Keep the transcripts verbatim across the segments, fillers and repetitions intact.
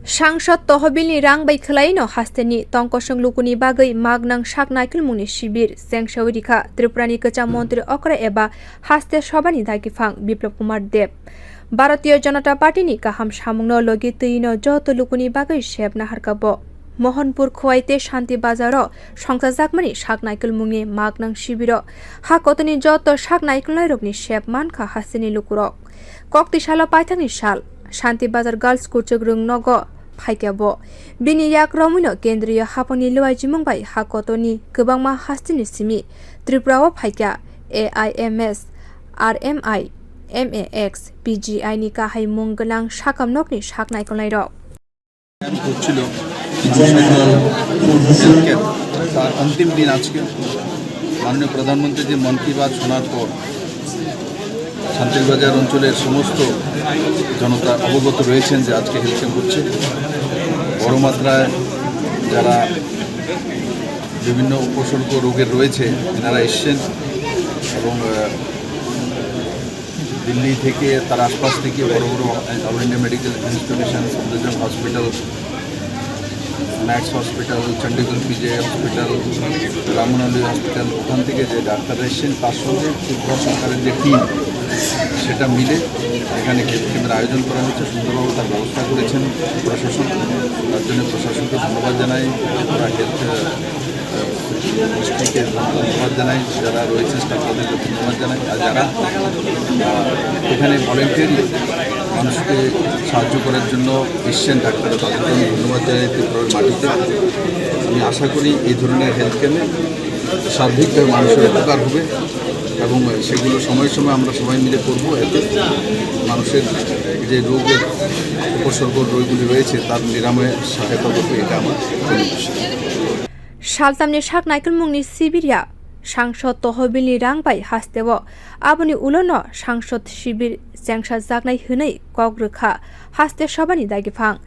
Sangsad tohobilni rang bai khwlaino hasteni tongkosong lukuni bagwi magnang sak naikolmungni sibir chengsawi rikha Tripurani kwcham montri okra eba haste sobani dagiphang Biplab Kumar Deb. Bharatiya Janata Partyni kaham samungno logi twino joto lukuni bagwi sep naharkha bo. Mohanpur Khowai tei Shanti Bazaro songchajakmani sak naikolmungni magnang sibiro ha kotoni joto sak naikolnairokni sep mankha hasteni lukurok. Koktwi salo paithakni sal, Shanti Bazar Girls Kuchukrwng nogo phaikha bo. Bini yak romwino kendriyo haphangni luaijimung bai ha kotoni kwbangma hasteni simi Tripura o phaikha A I M S, R M I, M A X, P G I ni kahai mung gwnang sakam nokni sak naikolnairok. করছিল health care, তার অন্তিম দিন আজকে। মাননীয় প্রধানমন্ত্রী যে মন কি বাত শোনার পর শান্তির বাজার অঞ্চলের সমস্ত জনতা অবগত রয়েছেন যে আজকে হেলথ ক্যাম্প হচ্ছে। বড় মাত্রায় যারা বিভিন্ন উপসর্গ রোগের রয়েছে, এনারা এসছেন এবং, আহ, দিল্লি থেকে, তার আশপাশ থেকে বড় বড় all India medical institution, Safdarjung hospital, max hospital, Chandigarh PGI hospital, Rammanohar Lohia হসপিটাল, ওখান থেকে যে ডাক্তার এসেছেন, তার সঙ্গে ত্রিপুরা সরকারের যে টিম, সেটা মিলে এখানে হেলথ ক্যাম্পের আয়োজন করা হয়েছে। সুন্দরভাবে তার ব্যবস্থা করেছেন প্রশাসন, তার জন্য প্রশাসনকে ধন্যবাদ জানাই। ত্রিপুরা হেলথ, আহ, ডিস্ট্রিক্টকে ধন্যবাদ জানাই, যারা রয়েছে স্টাফ তাদেরকে ধন্যবাদ জানাই। আর যারা, আহ, এখানে ভলেন্টিয়ারি মানুষকে সাহায্য করার জন্য এসছেন ডাক্তাররা, তাদেরকে আমি ধন্যবাদ জানাই ত্রিপুরার মাটিতে। আমি আশা করি এই ধরনের হেলথ ক্যাম্পে সার্বিকভাবে মানুষের উপকার হবে এবং সেগুলো সময়ে সময়ে আমরা সবাই মিলে করবো, এতে মানুষের যে রোগের উপসর্গ রোগগুলি রয়েছে তার নিরাময়ে সহায়তা করবে, এটা আমার মনে বিশ্বাস। Saltamni sak naikolmungni sibirya sangsad tohobilni rang bai hasteo. Aboni ulono sangsad sibir chengsajaknai hwnwi kok rwkha haste sobani dagiphang.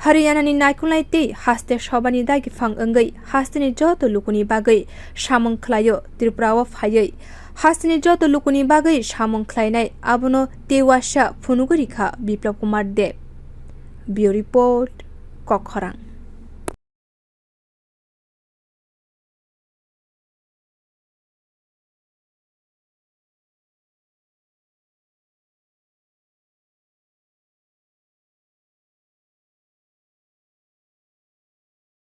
Haryanani naikolnai tei haste sobani dagiphang wngwi hasteni joto lukuni bagwi samung khlaio Tripura o phaiwi. Hasteni joto lukuni bagwi samung khlainai abono tei uaisa phunugwi rikha Biplab Kumar Deb. Bureau Report, Kokkhorang.